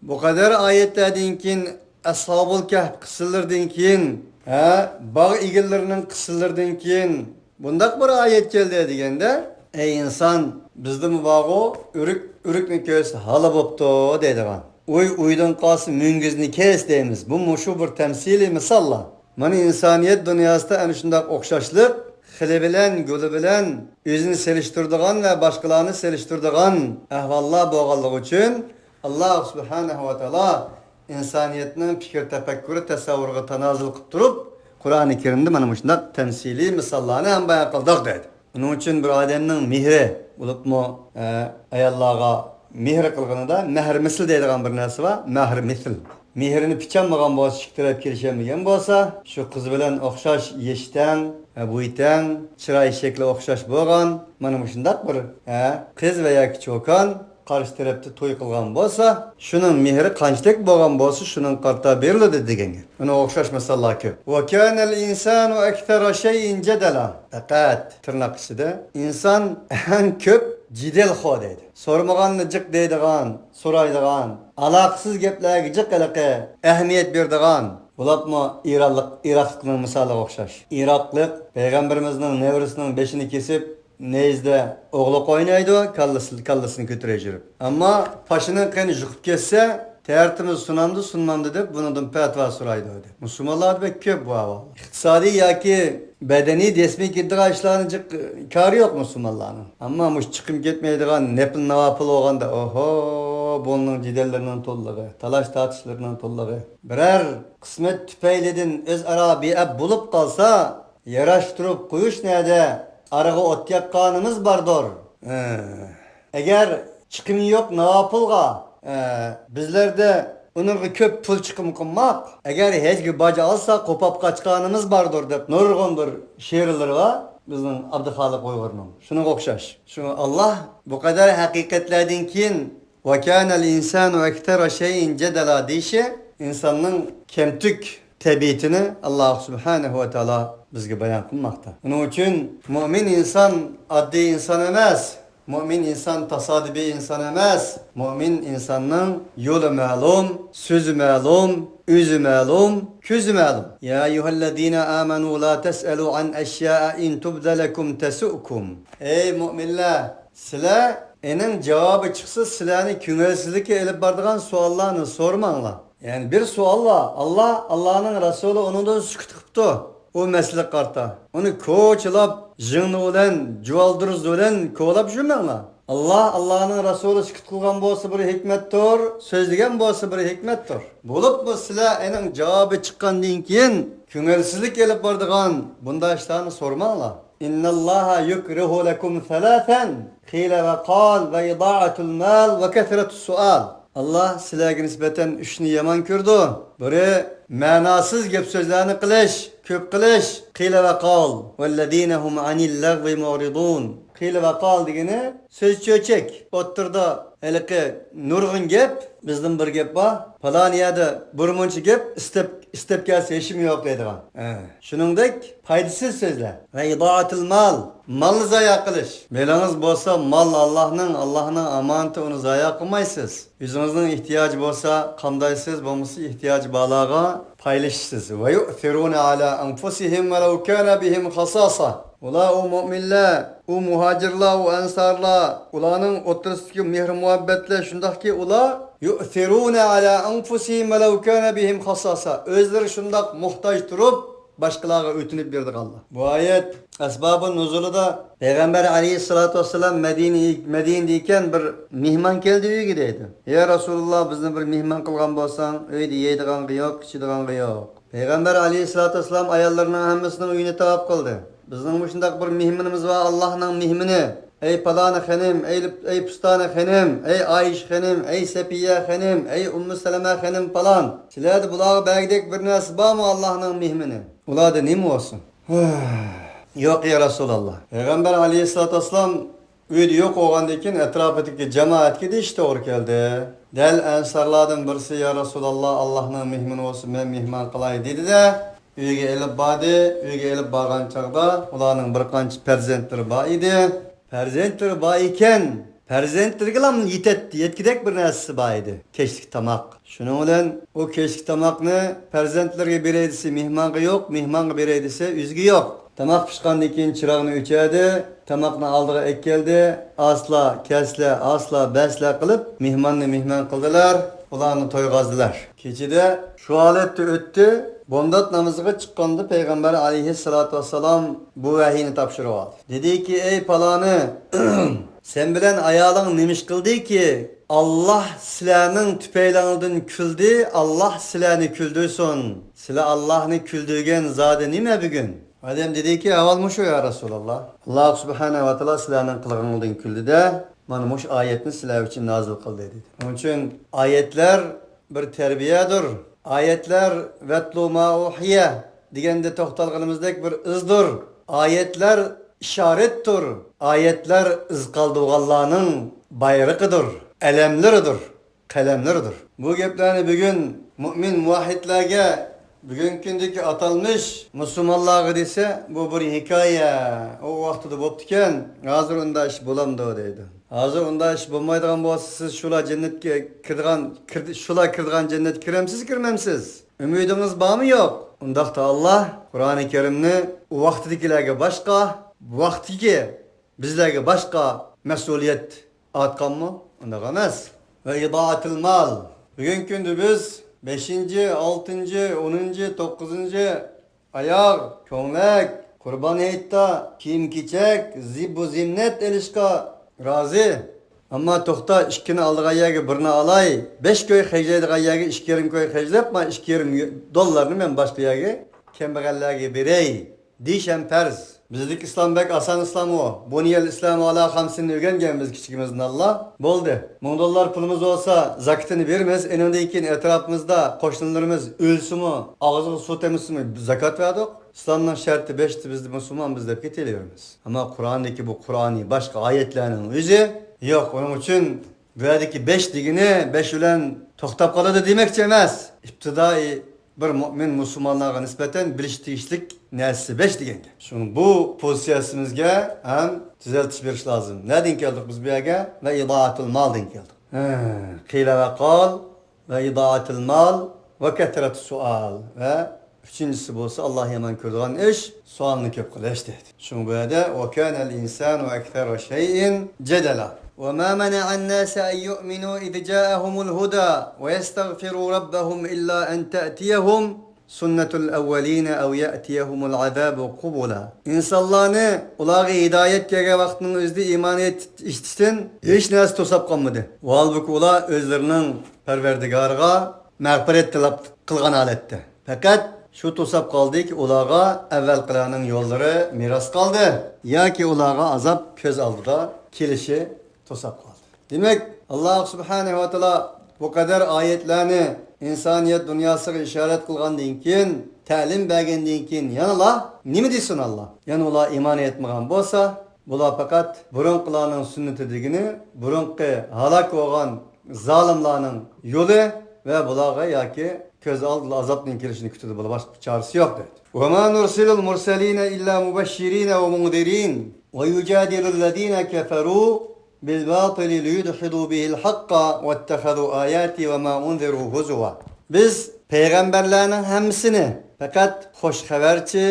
بۇ قەدەر ئايەتلەردىن كېيىن، ئەسھابۇل كەھف قىسسىلىرىدىن كېيىن، ھە، باغ ئىگىلىرىنىڭ قىسسىلىرىدىن كېيىن بۇنداق بىر ئايەت كەلدى دېگەندە، ئەي ئىنسان، بىزدىمۇ بارغۇ، ئۆرۈك ئۆرۈكنى كۆرسە ھالا بوپتۇ دەيدىغان. ئۇي ئۇيدىن قالسا مۈڭگۈزنى كەس دەيمىز. بۇ مۇشۇ بىر تەمسىلىي مىساللار. مانا ئىنسانىيەت دۇنياسىدا ئەنە شۇنداق ئوخشاشلىق، خىلى بىلەن گۈلى بىلەن ئۆزىنى سېلىشتۇرىدىغان ۋە باشقىلارنى سېلىشتۇرىدىغان ئەھۋاللار بولغانلىقى ئۈچۈن، ئاللاھ سۇبھانەھۇ ۋە تائالا ئىنسانىيەتنىڭ پىكىر، تەپەككۇرى، تەسەۋۋۇرىغا تانازۇل قىلىپ تۇرۇپ، قۇرئانى كەرىمدە مانا مۇشۇنداق تەمسىلىي مىساللارنى ھەم بايان قىلدۇق دەيدۇ. ئۇنىڭ ئۈچۈن بىر ئادەمنىڭ مېھرى، بولۇپمۇ، ئە، ئاياللارغا مېھىر قىلغىنىدا مەھىر مىسىل دەيدىغان بىر نەرسە بار، مەھىر مىسىل. مېھرىنى پىچانمىغان بولسا، ئىككى تەرەپ كېلىشەلمىگەن بولسا، شۇ قىز بىلەن ئوخشاش يېشى تەڭ، ھە، بويى تەڭ، چىراي شەكلى ئوخشاش بولغان، مانا مۇشۇنداق بىر، ھە، قىز ۋە ياكى چوكان قارشى تەرەپتە توي قىلغان بولسا، شۇنىڭ مېھرى قانچىلىك بولغان بولسا، شۇنىڭغا قارىتا بېرىلىدۇ دېگەن گەپ. ئۇنىڭغا ئوخشاش مىساللار كۆپ. ۋە كانەل ئىنسانۇ ئەكسەرە شەيئىن جەدەلە. پەقەت تىرناق ئىچىدە ئىنسان ئەڭ كۆپ جېدەلخور دەيدۇ. سورىمىغاننى جىق دەيدىغان، سورايدىغان، ئالاقىسىز گەپلەرگە جىق ھېلىقى ئەھمىيەت بېرىدىغان، بولۇپمۇ ئىرانلىق، ئىراقلىقنىڭ مىسالىغا ئوخشاش. ئىراقلىق پەيغەمبىرىمىزنىڭ نەۋرىسىنىڭ بېشىنى كېسىپ، نەيزىدە ئوغلۇق ئوينايدۇ، كاللىسى، كاللىسىنى كۆتۈرۈپ يۈرۈپ. ئەمما پاشىنىڭ قېنى يۇقۇپ كەتسە، تەرىتىمىز سۇنامدۇ، سۇنمامدۇ دەپ بۇنىڭدىن پەتىۋا سورايدۇ دەپ. مۇسۇلمانلاردا بەك كۆپ بۇ ئەھۋال. ئىقتىسادىي ياكى بەدەنىي دەسمىگە كېتىدىغان ئىشلارنى جىق كارى يوق مۇسۇلمانلارنىڭ. ئەمما مۇشۇ چىقىم كەتمەيدىغان نەپىل ناۋاپىل بولغاندا، ئوھو، بۇنىڭ جېدەللىرىنىڭ تولىلىقى، تالاش تارتىشلىرىنىڭ تولىلىقى. بىرەر قىسمەت تۈپەيلىدىن ئۆزئارا بىئەپ بولۇپ قالسا، ياراشتۇرۇپ قويۇش نەدە؟ ئارىغا ئوت ياققانىمىز باردۇر. ھە. ئەگەر چىقىمى يوق ناۋاپىلغا، ھە، بىزلەردە ئۇنىڭغا كۆپ پۇل چىقىم قىلماق، ئەگەر ھەجگە باج ئالسا، قوپاپ قاچقانىمىز باردۇر، دەپ نۇرغۇن بىر شېئىرلىرى بار. بىزنىڭ ئابدۇخالىق ئۇيغۇرنىڭ. شۇنىڭغا ئوخشاش. شۇڭا ئاللاھ بۇ قەدەر ھەقىقەتلەردىن كېيىن «ۋەكانەل ئىنسانۇ ئەكسەرە شەيئىن جەدەلا» دېيىشى، ئىنساننىڭ كەمتۈك تەبىئىتىنى ئاللاھ سۇبھانەھۇ ۋە تائالا بىزگە بايان قىلماقتا. ئۇنىڭ ئۈچۈن مۆمىن ئىنسان ئاددىي ئىنسان ئەمەس. مۆمىن ئىنسان تاسادىپىي ئىنسان ئەمەس. مۆمىن ئىنساننىڭ يولى مەلۇم، سۆزى مەلۇم، ئۆزى مەلۇم، كۆزى مەلۇم. يا أيها الذين آمنوا لا تسألوا عن أشياء إن تبد لكم تسؤكم. ئەي مۆمىنلەر، سىلەر ئېنىڭ جاۋابى چىقسا سىلەرنى كۆڭۈلسىزلىككە ئېلىپ بارىدىغان سوئاللارنى سورىماڭلار. يەنى بىر سوئال بار. ئاللاھ، ئاللاھنىڭ رەسۇلى ئۇنىڭدىن سۈكۈت قىپتۇ. ئۇ مەسىلىگە قارىتا. ئۇنى كوچىلاپ، ژىڭنە بىلەن، جۇۋالدۇرۇز بىلەن كولاپ يۈرمەڭلار. ئاللاھ، ئاللاھنىڭ رەسۇلى سۈكۈت قىلغان بولسا بىر ھېكمەتتۇر، سۆزلىگەن بولسا بىر ھېكمەتتۇر. بولۇپمۇ سىلەر ئېنىڭ جاۋابى چىققاندىن كېيىن كۆڭۈلسىزلىك ئېلىپ بارىدىغان بۇنداق ئىشلارنى سورىماڭلار. إن الله يكره لكم ثلاثا، قيل وقال وإضاعة المال وكثرة السؤال. ئاللاھ سىلەرگە نىسبەتەن ئۈچنى يامان كۆرىدۇ. بىرى، مەناسىز گەپ سۆزلەرنى قىلىش، كۆپ قىلىش، قىل ۋە قال، ۋەللەزىنە ھۇم ئەنىل لەغۋى مۇئرىزۇن. قىل ۋە قال دېگىنى سۆز چۆچەك، ئوتتۇرىدا ھېلىقى نۇرغۇن گەپ، بىزدىن بىر گەپ بار، پالان يەردە بىر مۇنچە گەپ، ئىستەپ، ئىستەپ كەلسە ھېچىمۇ يوق دەيدىغان. ھە. شۇنىڭدەك پايدىسىز سۆزلەر. ۋە ئىزائەتىل مال، مالنى زايا قىلىش. مېلىڭىز بولسا مال ئاللاھنىڭ، ئاللاھنىڭ ئامانىتى، ئۇنى زايا قىلمايسىز. ئۆزىڭىزنىڭ ئېھتىياجى بولسا قامدايسىز، بولمىسا ئېھتىياجى بارلارغا پايلىشىسىز. ۋە يۇئسىرۇنە ئەلا ئەنفۇسىھىم ۋەلەۋ كانە بىھىم خاساسا. ئۇلار، ئۇ مۆمىنلەر، ئۇ مۇھاجىرلار، ئۇ ئەنسارلار، ئۇلارنىڭ ئوتتۇرىسىدىكى مېھىر مۇھەببەتلەر شۇنداقكى، ئۇلار يۇئسىرۇنە ئەلا ئەنفۇسىھىم ۋەلەۋ كانە بىھىم خاساسا. ئۆزلىرى شۇنداق موھتاج تۇرۇپ، باشقىلارغا ئۆتۈنۈپ بېرىدىغانلار. بۇ ئايەت ئەسبابۇ نۇزۇلىدا پەيغەمبەر ئەلەيھىسسالاتۇ ۋەسسالام مەدىنە، مەدىنىدە ئىكەن، بىر مېھمان كەلدى ئۆيگە دەيدۇ. يا رەسۇلاللا، بىزنى بىر مېھمان قىلغان بولساڭ، ئۆيدە يەيدىغانغا يوق، ئىچىدىغانغا يوق. پەيغەمبەر ئەلەيھىسسالاتۇ ۋەسسالام ئاياللىرىنىڭ ھەممىسىنىڭ ئۆيىنى تاۋاپ قىلدى. بىزنىڭ مۇشۇنداق بىر مېھمىنىمىز بار، ئاللاھنىڭ مېھمىنى. ئەي پالانە خېنىم، ئەي، ئەي پۇستانە خېنىم، ئەي ئائىشە خېنىم، ئەي سەپىيە خېنىم، ئەي ئۇممۇ سەلەمە خېنىم پالان. سىلەردە بۇلارغا بەرگۈدەك بىر نەرسە بارمۇ ئاللاھنىڭ مېھمىنى؟ ئۇلاردا نېمە بولسۇن؟ يوق، يا رەسۇلاللا. پەيغەمبەر ئەلەيھىسسالاتۇ ۋەسسالام ئۆيدە يوق بولغاندىن كېيىن ئەتراپىدىكى جامائەتكە دېيىشى توغرا كەلدى. دەل ئەنسارلاردىن بىرسى، يا رەسۇلاللا، ئاللاھنىڭ مېھمىنى بولسۇن، مەن مېھمان قىلاي، دېدى-دە، ئۆيگە ئېلىپ باردى. ئۆيگە ئېلىپ بارغان چاغدا ئۇلارنىڭ بىر قانچە پەرزەنتلىرى بار ئىدى. پەرزەنتلىرى بار ئىكەن، پەرزەنتلىرىگىلا يېتەتتى، يەتكۈدەك بىر نەرسىسى بار ئىدى. كەچلىك تاماق. شۇنىڭ بىلەن ئۇ كەچلىك تاماقنى پەرزەنتلىرىگە بېرەي دېسە، مېھمانغا يوق، مېھمانغا بېرەي دېسە، ئۆزىگە يوق. تاماق پىشقاندىن كېيىن چىراغنى ئۆچۈردى، تاماقنى ئالدىغا ئەكەلدى، ئاسلا، كەسلە، ئاسلا، بەسلە قىلىپ، مېھماننى مېھمان قىلدىلار، ئۇلارنى تويغازدىلار. كېچىدە شۇ ھالەتتە ئۆتتى. بامدات نامىزىغا چىققاندا پەيغەمبەر ئەلەيھىسسالاتۇ ۋەسسالام بۇ ۋەھىينى تاپشۇرۇۋالدى. دېدىكى، ئەي پالانى، سەن بىلەن ئايالىڭ نېمە ئىش قىلدىكى؟ ئاللاھ سىلەرنىڭ تۈپەيلىڭدىن كۈلدى، ئاللاھ سىلەرنى كۈلدۈرسۇن. سىلەر ئاللاھنى كۈلدۈرگەن زادى نېمە بۈگۈن؟ ئادەم دېدىكى، ئەھۋال مۇشۇ، يا رەسۇلاللا. ئاللاھ سۇبھانەھۇ ۋە تائالا سىلەرنىڭ قىلغىنىڭدىن كۈلدى-دە، مانا مۇشۇ ئايەتنى سىلەر ئۈچۈن نازىل قىلدى، دېدى. ئۇنىڭ ئۈچۈن ئايەتلەر بىر تەربىيەدۇر. ئايەتلەر ۋەتلۇ ما ئۇھىيە دېگەندە توختالغىنىمىزدەك بىر ئىزدۇر. ئايەتلەر ئىشارەتتۇر. ئايەتلەر ئىز قالدۇرغانلارنىڭ بايرىقىدۇر، ئەلەملىرىدۇر، قەلەملىرىدۇر. بۇ گەپلەرنى بۈگۈن مۆمىن مۇۋەھھىدلەرگە، بۈگۈنكى كۈندىكى ئاتالمىش مۇسۇلمانلارغا دېسە، بۇ بىر ھېكايە. ئۇ ۋاقتىدا بوپتىكەن، ھازىر ئۇنداق ئىش بولامدۇ دەيدۇ. ھازىر ئۇنداق ئىش بولمايدىغان بولسا، سىز شۇلار جەننەتكە كىرىدىغان، كىرد-، شۇلار كىرىدىغان جەننەتكە كىرەمسىز، كىرمەمسىز؟ ئۈمىدىڭىز بارمۇ يوق؟ ئۇنداقتا ئاللاھ قۇرئانى كەرىمنى ئۇ ۋاقتىدىكىلەرگە باشقا، بۇ ۋاقىتتىكى بىزلەرگە باشقا مەسئۇلىيەت ئارتقانمۇ؟ ئۇنداق ئەمەس. ۋە ئىدائەتىل مال. بۈگۈنكى كۈندە بىز بەشىنچى، ئالتىنچى، ئونىنچى، توققۇزىنچى ئاياغ، كۆڭلەك، قۇربان ھېيتتا كىيىم-كېچەك، زىبۇ-زىننەت ئېلىشقا رازى. ئەمما توختا، ئىككىنى ئالىدىغان يەرگە بىرنى ئالاي، بەش كوي خەجلەيدىغان يەرگە ئىككى يېرىم كوي خەجلەپ، مانا ئىككى يېرىم دوللارنى مەن باشقا يەرگە، كەمبەغەللەرگە بېرەي دېيىش ھەم پەرز. بىزدىكى ئىسلام بەك ئاسان ئىسلام ئۇ. بۇنىيەل ئىسلامۇ ئالا خەمسىن ئۆگەنگەنمىز كىچىكىمىزدىن ئاللا. بولدى. مىڭ دوللار پۇلىمىز بولسا، زاكىتىنى بېرىمىز. ئېنىڭدىن كېيىن ئەتراپىمىزدا قوشنىلىرىمىز ئۆلسىمۇ، ئاغزىغا سۇ تەگمىسىمۇ زاكات بەردۇق. ئىسلامنىڭ شەرتى بەشتە، بىزدە مۇسۇلمانبىز دەپ كېتىۋېرىمىز. ئەمما قۇرئاندىكى بۇ قۇرئانىي باشقا ئايەتلەرنىڭ ئۆزى يوق. ئۇنىڭ ئۈچۈن بۇ يەردىكى بەش دېگىنى بەش بىلەن توختاپ قالىدۇ دېمەكچى ئەمەس. ئىپتىدائىي بىر مۆمىن مۇسۇلمانلارغا نىسبەتەن بىلىش تېگىشلىك نەرسىسى بەش دېگەن گەپ. شۇڭا بۇ پوزىتسىيىسىمىزگە ھەم تۈزەلتىش بېرىش لازىم. نەدىن كەلدۇق بىز بۇ يەرگە؟ ۋە ئىدائەتۇل مالدىن كەلدۇق. ھە، قىلە ۋە قال ۋە ئىدائەتۇل مال ۋە كەسرەتۇس سوئال ۋە ئۈچىنچىسى بولسا، ئاللا يامان كۆرىدىغان ئىش سوئالنى كۆپ قىلىش دېدى. شۇڭا بۇ يەردە ۋە كانەل ئىنسانۇ ئەكسەرە شەيئىن جەدەلا. ۋە ما مەنەئەن ناسە ئەن يۇئمىنۇ ئىز جائەھۇمۇل ھۇدا ۋە يەستەغفىرۇ رەببەھۇم ئىللا ئەن تەئتىيەھۇم سۇننەتۇل ئەۋۋەلىنە ئەۋ يەئتىيەھۇمۇل ئازابۇ قۇبۇلا. ئىنسانلارنى ئۇلارغا ھىدايەت كەلگەن ۋاقىتنىڭ ئۆزىدە ئىمان ئېيتىشتىن ھېچ نەرسە توساپ قالمىدى. ھالبۇكى، ئۇلار ئۆزلىرىنىڭ پەرۋەردىگارىغا مەغپىرەت تەلەپ قىلغان ھالەتتە. پەقەت شۇ توساپ قالدىكى، ئۇلارغا ئەۋۋەلقىلەرنىڭ يوللىرى مىراس قالدى ياكى ئۇلارغا ئازاب كۆز ئالدىدا كېلىشى توساپ قالدى. دېمەك، ئاللا سۇبھانەھۇ ۋە تائالا بۇ قەدەر ئايەتلەرنى ئىنسانىيەت دۇنياسىغا ئىشارەت قىلغاندىن كېيىن، تەلىم بەرگەندىن كېيىن يەنىلا نېمە دېسۇن ئاللا؟ يەنە ئۇلار ئىمان ئېيتمىغان بولسا، بۇلار پەقەت بۇرۇنقىلارنىڭ سۈننىتى دېگىنى، بۇرۇنقى ھالاك بولغان زالىملارنىڭ يولى ۋە بۇلارغا ياكى كۆز ئالدىدا ئازابنىڭ كېلىشىنى كۈتىدۇ، بۇلار باشقا چارىسى يوق دەيدۇ. وما نرسل المرسلين إلا مبشرين ومنذرين ويجادل الذين كفروا بالباطل ليدحضوا به الحق واتخذوا آياتي وما أنذروا هزوا. بىز پەيغەمبەرلەرنىڭ ھەممىسىنى پەقەت خۇش خەۋەرچى،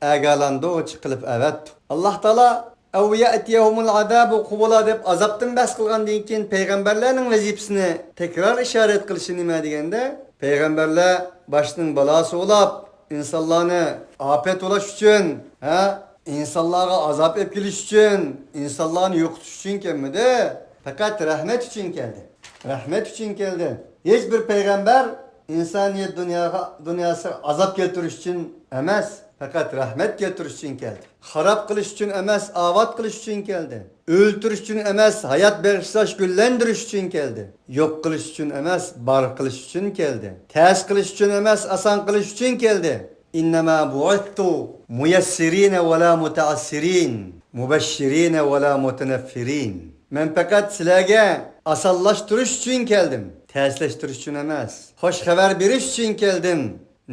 ئاگاھلاندۇرغۇچى قىلىپ ئەۋەتتۇق. ئاللا تائالا ئەۋ يەئتىيەھۇمۇل ئازابۇ قۇبۇلا دەپ ئازابتىن بەھس قىلغاندىن كېيىن، پەيغەمبەرلەرنىڭ ۋەزىپىسىنى تەكرار ئىشارەت قىلىشى نېمە دېگەندە، پەيغەمبەرلەر باشتىن بالا سولاپ، ئىنسانلارنى ئاپەت ئۇلاش ئۈچۈن، ھە، ئىنسانلارغا ئازاب ئېلىپ كېلىش ئۈچۈن، ئىنسانلارنى يوقىتىش ئۈچۈن كەلمىدى، پەقەت رەھمەت ئۈچۈن كەلدى. رەھمەت ئۈچۈن كەلدى. ھېچ بىر پەيغەمبەر ئىنسانىيەت دۇنياغا، دۇنياسىغا ئازاب كەلتۈرۈش ئۈچۈن ئەمەس، پەقەت رەھمەت كەلتۈرۈش ئۈچۈن كەلدى. خاراب قىلىش ئۈچۈن ئەمەس، ئاۋات قىلىش ئۈچۈن كەلدى. ئۆلتۈرۈش ئۈچۈن ئەمەس، ھايات بېغىشلاش، گۈللەندۈرۈش ئۈچۈن كەلدى. يوق قىلىش ئۈچۈن ئەمەس، بار قىلىش ئۈچۈن كەلدى. تەس قىلىش ئۈچۈن ئەمەس، ئاسان قىلىش ئۈچۈن كەلدى. إنما بعثت ميسرين ولا متعسرين، مبشرين ولا متنفرين. مەن پەقەت سىلەرگە ئاسانلاشتۇرۇش ئۈچۈن كەلدىم، تەسلەشتۈرۈش ئۈچۈن ئەمەس. خوش خەۋەر بېرىش ئۈچۈن كەلدىم،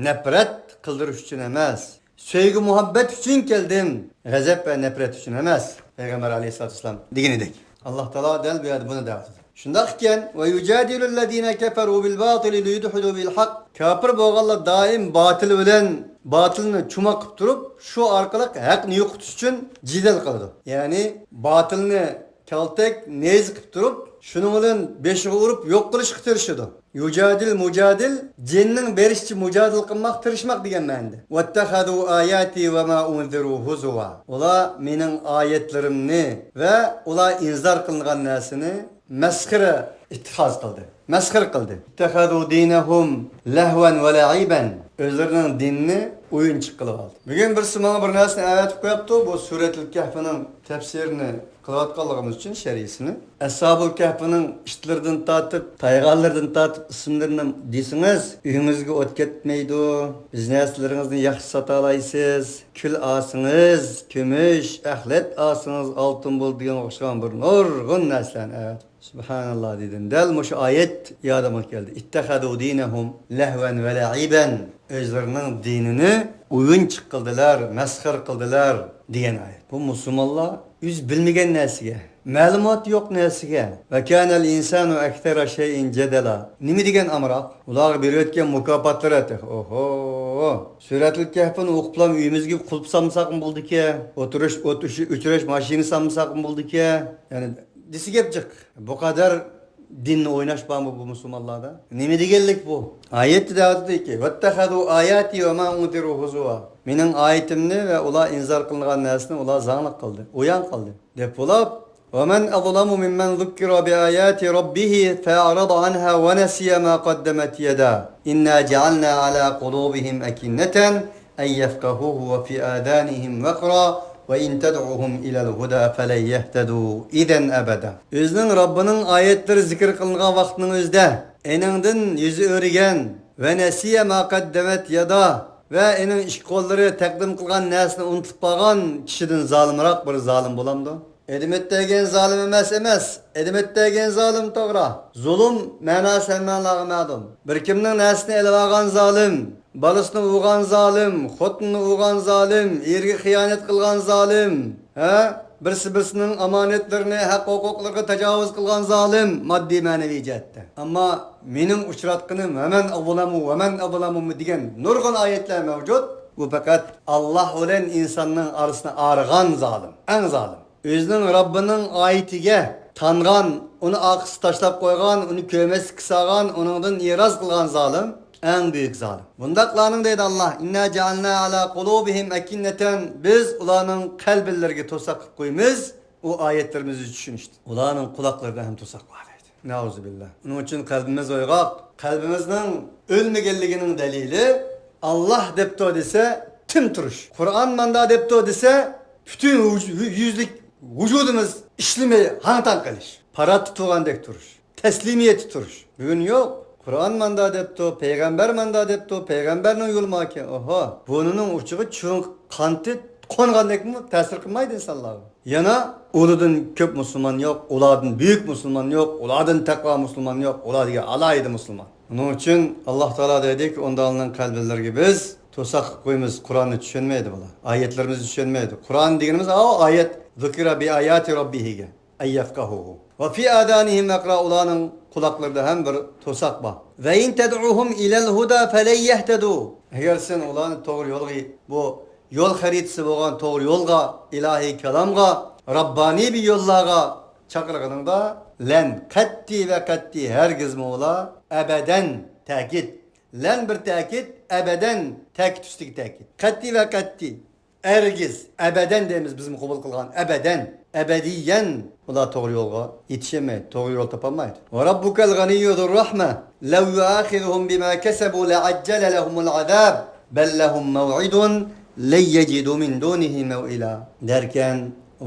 نەپرەت قىلدۇرۇش ئۈچۈن ئەمەس. سۆيگۈ مۇھەببەت ئۈچۈن كەلدىم، غەزەپ ۋە نەپرەت ئۈچۈن ئەمەس. پەيغەمبەر ئەلەيھىسسالاتۇ ۋەسسالام دېگىنىدەك. ئاللا تائالا دەل بۇ يەردە بۇنى دەۋاتىدۇ. شۇنداق ئىكەن، ويجادل الذين كفروا بالباطل ليدحضوا به الحق. كاپىر بولغانلار دائىم باتىل بىلەن باتىلنى چوماق قىلىپ تۇرۇپ، شۇ ئارقىلىق ھەقنى يوقىتىش ئۈچۈن جېدەل قىلىدۇ. يەنى باتىلنى كالتەك، نەيزە قىلىپ تۇرۇپ، شۇنىڭ بىلەن بېشىغا ئۇرۇپ يوق قىلىشقا تىرىشىدۇ. يۇجادىل، مۇجادىل، جىننىڭ بېرىشىچە مۇجادىلە قىلماق، تىرىشماق دېگەن مەنىدە. ۋەتتەخەزۇ ئاياتى ۋە ما ئۇنزىرۇ ھۇزۇۋا. ئۇلار مېنىڭ ئايەتلىرىمنى ۋە ئۇلار ئىنزار قىلىنغان نەرسىنى مەسخىرە ئىتتىخاز قىلدى. مەسخىرە قىلدى. اتخذوا دينهم لهوا ولعبا. ئۆزلىرىنىڭ دىنىنى ئويۇنچۇق قىلىپ ئالدى. بۈگۈن بىرسى ماڭا بىر نەرسىنى ئەۋەتىپ قويۇپتۇ، بۇ سۈرەتۇل كەھفىنىڭ تەپسىرىنى قىلىۋاتقانلىقىمىز ئۈچۈن شەرھىسىنى. ئەسھابۇل كەھفىنىڭ ئىتلىرىدىن تارتىپ، تايغانلىرىدىن تارتىپ، ئىسىملىرىنى دېسىڭىز، ئۆيىڭىزگە ئوت كەتمەيدۇ، بىز نەرسىلىرىڭىزنى ياخشى ساتالايسىز، كۈل ئالسىڭىز كۈمۈش، ئەخلەت ئالسىڭىز ئالتۇن بولىدىغان ئوخشىغان بىر نۇرغۇن نەرسىلەرنى ئەۋەتىپتۇ. سۇبھاناللا دېدىم. دەل مۇشۇ ئايەت يادىمغا كەلدى. اتخذوا دينهم لهوا ولعبا. ئۆزلىرىنىڭ دىنىنى ئويۇنچۇق قىلدىلار، مەسخىرە قىلدىلار دېگەن ئايەت. بۇ مۇسۇلمانلار ئۆزى بىلمىگەن نەرسىگە، مەلۇماتى يوق نەرسىگە، وكان الإنسان أكثر شيء جدلا. نېمە دېگەن ئامراق؟ ئۇلارغا بېرىۋەتكەن مۇكاپاتلىرى تېخى. ئوھو! سۈرەتۇل كەھفىنى ئوقۇپلا ئۆيىمىزگە قۇلۇپ سالمىساقمۇ بولىدىكەن، ئولتۇرۇش، ئوت ئۆچۈرۈش ماشىنا سالمىساقمۇ بولىدىكەن. يەنى دېسە گەپ جىق. بۇ قەدەر دىننى ئويناش بارمۇ بۇ مۇسۇلمانلاردا؟ نېمە دېگەنلىك بۇ؟ ئايەتتە دەۋاتىدۇكى، واتخذوا آياتي وما أنذروا هزوا. مېنىڭ ئايىتىمنى ۋە ئۇلار ئىنزار قىلىنغان نەرسىنى ئۇلار زاڭلىق قىلدى، ئويۇن قىلدى، دەپ بولۇپ، ومن أظلم ممن ذكر بآيات ربه فأعرض عنها ونسي ما قدمت يداه إنا جعلنا على قلوبهم أكنة أن يفقهوه وفي آذانهم وقرا وإن تدعهم إلى الهدى فلن يهتدوا إذا أبدا. ئۆزىنىڭ رەببىنىڭ ئايەتلىرى زىكىر قىلىنغان ۋاقىتنىڭ ئۆزىدە ئېنىڭدىن يۈز ئۆرۈگەن ۋە نەسىيە ما قەددەمەت يادا، ۋە ئېنىڭ ئىككى قوللىرى تەقدىم قىلغان نەرسىنى ئۇنتۇلۇپ قالغان كىشىدىن زالىمراق بىر زالىم بولامدۇ؟ ئېدىمىت دېگەن زالىم ئەمەس، ئەمەس. ئېدىمىت دېگەن زالىم توغرا. زۇلۇم مەناسى ھەممەڭلارغا مەلۇم. بىر كىمنىڭ نەرسىنى ئېلىۋالغان زالىم، بالىسىنى ئۇرغان زالىم، خوتۇنىنى ئۇرغان زالىم، ئېرىگە خىيانەت قىلغان زالىم، ھە؟ بىرسى بىرسىنىڭ ئامانەتلىرىنى، ھەق ھوقۇقلىرىغا تاجاۋۇز قىلغان زالىم ماددىي مەنىۋى جەھەتتە. ئەمما مېنىڭ ئۇچراتقىنىم ۋەمەن ئەزلەمۇ، ۋەمەن ئەزلەمۇ دېگەن نۇرغۇن ئايەتلەر مەۋجۇت. بۇ پەقەت ئاللاھ بىلەن ئىنساننىڭ ئارىسىنى ئايرىغان زالىم، ئەڭ زالىم. ئۆزىنىڭ رەببىنىڭ ئايىتىگە تانغان، ئۇنى ئارقىسىغا تاشلاپ قويغان، ئۇنى كۆرمەسلىككە سالغان، ئۇنىڭدىن ئېراز قىلغان زالىم ئەڭ بۈيۈك زالىم. بۇنداقلارنىڭ دەيدۇ ئاللاھ، ئىننا جەئەلنا ئەلا قۇلۇبىھىم ئەكىننەتەن، بىز ئۇلارنىڭ قەلبىلىرىگە توساق قىلىپ قويىمىز، ئۇ ئايەتلىرىمىزنى چۈشىنىشتىن. ئۇلارنىڭ قۇلاقلىرىدا ھەم توساق بار دەيدۇ. نەئۇزۇبىللاھ. ئۇنىڭ ئۈچۈن قەلبىمىز ئويغاق. قەلبىمىزنىڭ ئۆلمىگەنلىكىنىڭ دەلىلى، ئاللاھ دەپتۇ دېسە، تىم تۇرۇش. قۇرئان ماندا دەپتۇ دېسە، پۈتۈن ۋۇج-، يۈزلۈك ۋۇجۇدىمىز ئىشلىمەي ھاڭ-تاڭ قېلىش. پاراتتا تۇرغاندەك تۇرۇش. تەسلىمىيەتتە تۇرۇش. بۈگۈن يوق. قۇرئان ماندا دەپتۇ، پەيغەمبەر ماندا دەپتۇ، پەيغەمبەرنىڭ يولى ماكەن. ئوھو، بۇرنىنىڭ ئۇچىغا چىۋىن قانىتى قونغاندەكمۇ تەسىر قىلمايدۇ ئىنسانلارغا. يەنە ئۇلىدىن كۆپ مۇسۇلمان يوق، ئۇلاردىن بۈيۈك مۇسۇلمان يوق، ئۇلاردىن تەقۋا مۇسۇلمان يوق، ئۇلار دېگەن ئالاھىدە مۇسۇلمان. ئۇنىڭ ئۈچۈن ئاللاھ تائالا دەيدىكى، ئۇنداقلارنىڭ قەلبلىرىگە بىز توساق قويىمىز، قۇرئاننى چۈشەنمەيدۇ بۇلار. ئايەتلىرىمىزنى چۈشەنمەيدۇ. قۇرئان دېگىنىمىز ئاۋۇ ئايەت، ذُكِّرَ بِآيَاتِ رَبِّهِ دېگەن. أَنْ يَفْقَهُوهُ. وَفِي آذَانِهِمْ وَقْرًا، ئۇلارنىڭ قۇلاقلىرىدا ھەم بىر توساق بار. وَإِنْ تَدْعُهُمْ إِلَى الْهُدَى فَلَنْ يَهْتَدُوا. ئەگەر سەن ئۇلارنى توغرا يولغا، بۇ يول خەرىتىسى بولغان توغرا يولغا، ئىلاھىي كالامغا، رەببانىي بىر يوللارغا چاقىرغىنىڭدا، لەن، قەتئىي ۋە قەتئىي، ھەرگىزمۇ ئۇلار، ئەبەدەن، تەكىت، لەن بىر تەكىت، ئەبەدەن، تەكىت ئۈستىگە تەكىت. قەتئىي ۋە قەتئىي. ھەرگىز، ئەبەدەن دەيمىز بىزمۇ قوبۇل قىلغان، ئەبەدەن، ئەبەدىيەن ئۇلار توغرا يولغا يېتىشەلمەيدۇ، توغرا يول تاپالمايدۇ. وَرَبُّكَ الْغَنِيُّ ذُو الرَّحْمَةِ لَوْ يُؤَاخِذُهُمْ بِمَا كَسَبُوا لَعَجَّلَ لَهُمُ الْعَذَابَ بَلْ لَهُمْ مَوْعِدٌ لَنْ يَجِدُوا مِنْ دُونِهِ مَوْئِلًا. دەركەن،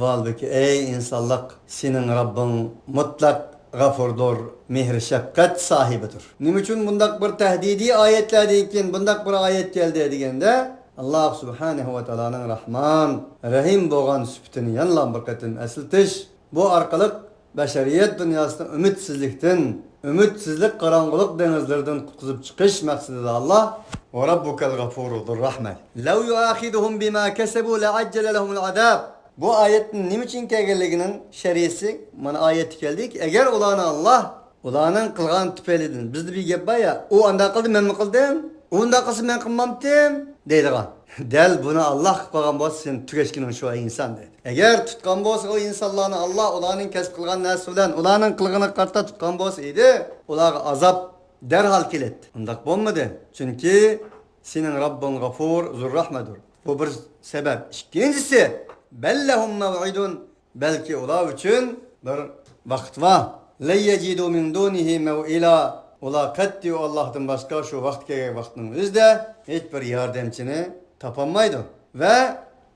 ۋاھالبىكى، ئەي ئىنسانلىق، سېنىڭ رەببىڭ مۇتلەق غەفۇردۇر، مېھىر-شەپقەت ساھىبىدۇر. نېمە ئۈچۈن بۇنداق بىر تەھدىدىي ئايەتلەردىن كېيىن بۇنداق بىر ئايەت كەلدى دېگەندە، ئاللاھ سۇبھانەھۇ ۋە تائالانىڭ رەھمان، رەھىم بولغان سۈپىتىنى يەنىلا بىر قېتىم ئەسلىتىش، بۇ ئارقىلىق بەشەرىيەت دۇنياسىنى ئۈمىدسىزلىكتىن، ئۈمىدسىزلىك قاراڭغۇلۇق دېڭىزلىرىدىن قۇتقۇزۇپ چىقىش مەقسىتىدە ئاللاھ، وربك الغفور ذو الرحمة لو يؤاخذهم بما كسبوا لعجل لهم العذاب. بۇ ئايەتنىڭ نېمە ئۈچۈن كەلگەنلىكىنىڭ شەرھىسى مانا ئايەتتە كەلدى. ئەگەر ئۇلارنى ئاللاھ، ئۇلارنىڭ قىلغان تۈپەيلىدىن، بىزدە بىر گەپ بار يا، ئۇ ئانداق قىلدى، مەنمۇ قىلدىم، ئۇ ئۇنداق قىلسا مەن قىلمامتىم دەيدىغان. دەل بۇنى ئاللاھ قىلىپ قويغان بولسا، سېنىڭ تۈگەشكىنىڭ شۇ ئىنسان دەيدۇ. ئەگەر تۇتقان بولسا ئۇ ئىنسانلارنى ئاللاھ، ئۇلارنىڭ كەسىپ قىلغان نەرسىسى بىلەن، ئۇلارنىڭ قىلغىنىغا قارىتا تۇتقان بولسا ئىدى، ئۇلارغا ئازاب دەرھال كېلەتتى. ئۇنداق بولمىدى. چۈنكى سېنىڭ رەببىڭ غەفۇر، زۇررەھمەدۇر. بۇ بىر سەۋەب. ئىككىنچىسى، بەل لەھۇم مەۋئىدۇن، بەلكى ئۇلار ئۈچۈن بىر ۋاقىت بار. لەن يەجىدۇ مىن دۇنىھى مەۋئىلا. ئۇلار قەتئىي ئاللاھتىن باشقا شۇ ۋاقىت كەلگەن ۋاقىتنىڭ ئۆزىدە ھېچ بىر ياردەمچىنى تاپالمايدۇ. ۋە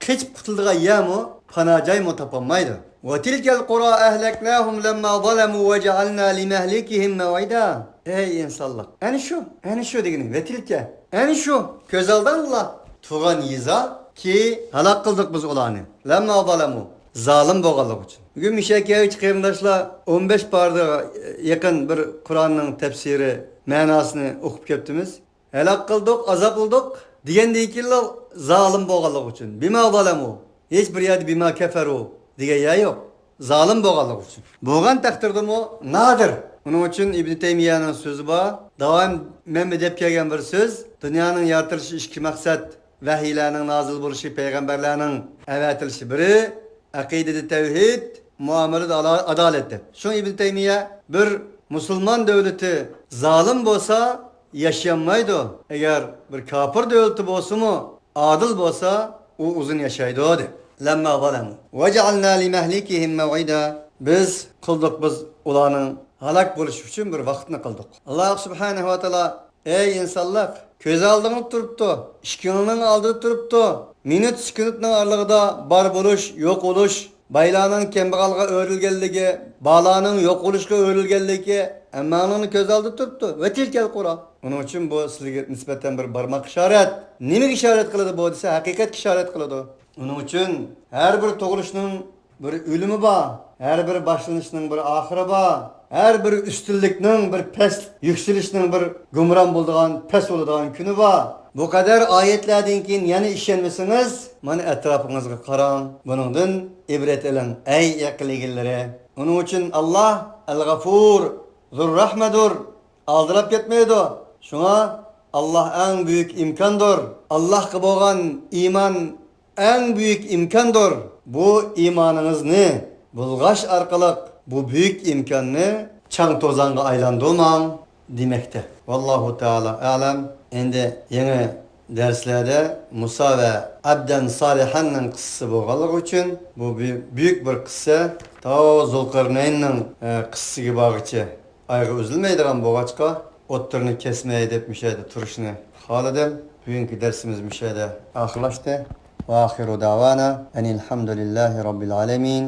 قېچىپ قۇتۇلىدىغان يەرمۇ، پانا جايمۇ تاپالمايدۇ. وتلك القرى أهلكناهم لما ظلموا وجعلنا لمهلكهم موعدا. ئەي ئىنسانلار، ئەنە شۇ، ئەنە شۇ دېگىنى، ۋەتىلكە، ئەنە شۇ، كۆز ئالدىڭلار. تۇرغان يېزاكى، ھالاك قىلدۇق بىز ئۇلارنى. لما ظلموا، زالىم بولغانلىقى ئۈچۈن. بۈگۈن مۇشەكەيچى قېرىنداشلار ئون بەش پارىغا يېقىن بىر قۇرئاننىڭ تەپسىرى، مەناسىنى ئوقۇپ كەپتىمىز. ھالاك قىلدۇق، ئازابلىدۇق دېگەندىن كېيىنلا زالىم بولغانلىقى ئۈچۈن. بما ظلموا. ھېچ بىر يەردە بما كفروا دېگەن يەر يوق. زالىم بولغانلىقى ئۈچۈن. بولغان تەقدىردىمۇ نادىر. ئۇنىڭ ئۈچۈن ئىبنى تەيمىيەنىڭ سۆزى بار. داۋام مەنمۇ دەپ كەلگەن بىر سۆز. دۇنيانىڭ يارىتىلىشى ئىككى مەقسەت. ۋەھىيلەرنىڭ نازىل بولۇشى، پەيغەمبەرلەرنىڭ ئەۋەتىلىشى بىرى، ئەقىدىدە تەۋھىد، مۇئامىلىدە ئالا-، ئادالەت دەپ. شۇڭا ئىبن تەيمىيە بىر مۇسۇلمان دۆلىتى زالىم بولسا ياشىيالمايدۇ. ئەگەر بىر كاپىر دۆلىتى بولسىمۇ ئادىل بولسا ئۇ ئۇزۇن ياشايدۇ دەپ. لەمما ظەلەمۇ. ۋەجەئەلنا لىمەھلىكىھىم مەۋئىدا. بىز قىلدۇق بىز ئۇلارنىڭ ھالاك بولۇشى ئۈچۈن بىر ۋاقىتنى قىلدۇق. ئاللاھ سۇبھانەھۇ ۋە تائالا ئەي ئىنسانلار، كۆز ئالدىڭدا تۇرۇپتۇ، ئىشىكىڭنىڭ ئالدىدا تۇرۇپتۇ. مىنۇت سېكۇنتنىڭ ئارىلىقىدا بار بولۇش، يوق بولۇش، بايلارنىڭ كەمبەغەلگە ئۆرۈلگەنلىكى، بالىلارنىڭ يوقىلىشقا ئۆرۈلگەنلىكى ھەممەڭلارنىڭ كۆز ئالدىدا تۇرۇپتۇ. ۋەتىل كەل قۇرا. ئۇنىڭ ئۈچۈن بۇ سىلىگە نىسبەتەن بىر بارماق ئىشارەت. نېمىگە ئىشارەت قىلىدۇ بۇ دېسە، ھەقىقەتكە ئىشارەت قىلىدۇ. ئۇنىڭ ئۈچۈن ھەر بىر تۇغۇلۇشنىڭ بىر ئۆلۈمى بار، ھەر بىر باشلىنىشنىڭ بىر ئاخىرى بار، ھەر بىر ئۈستۈنلۈكنىڭ بىر پەس، يۈكسىلىشنىڭ بىر گۇمران بولىدىغان، پەس بولىدىغان كۈنى بار. بۇ قەدەر ئايەتلەردىن كېيىن يەنە ئىشەنمىسىڭىز، مانا ئەتراپىڭىزغا قاراڭ، بۇنىڭدىن ئىبرەت ئېلىڭ، ئەي ئەقىل ئىگىلىرى. ئۇنىڭ ئۈچۈن ئاللاھ ئەل-غەفۇر، زۇر رەھمەدۇر، ئالدىراپ كەتمەيدۇ. شۇڭا ئاللاھ ئەڭ بۈيۈك ئىمكاندۇر. ئاللاھقا بولغان ئىمان ئەڭ بۈيۈك ئىمكاندۇر. بۇ ئىمانىڭىزنى بۇلغاش ئارقىلىق بۇ بۈيۈك ئىمكاننى چاڭ-توزانغا ئايلاندۇرماڭ دېمەكتە. ۋاللاھۇ تائالا ئەلەم. ئەمدى يېڭى دەرسلەردە مۇسا ۋە ئەبدەن سالىھەننىڭ قىسسىسى بولغانلىقى ئۈچۈن بۇ بۈ-، بۈيۈك بىر قىسسە، تاۋ زۇلقەرنەيننىڭ، ئە، قىسسىسىگە بارغىچە ئايىغى ئۈزۈلمەيدىغان بولغاچقا، ئوتتۇرىنى كەسمەي دەپ مۇشۇ يەردە تۇرۇشنى خالىدىم. بۈگۈنكى دەرسىمىز مۇشۇ يەردە ئاخىرلاشتى. ۋە ئاخىرۇ دەۋانا ئەنىل ھەمدۇلىللاھى رەببىل ئالەمىن.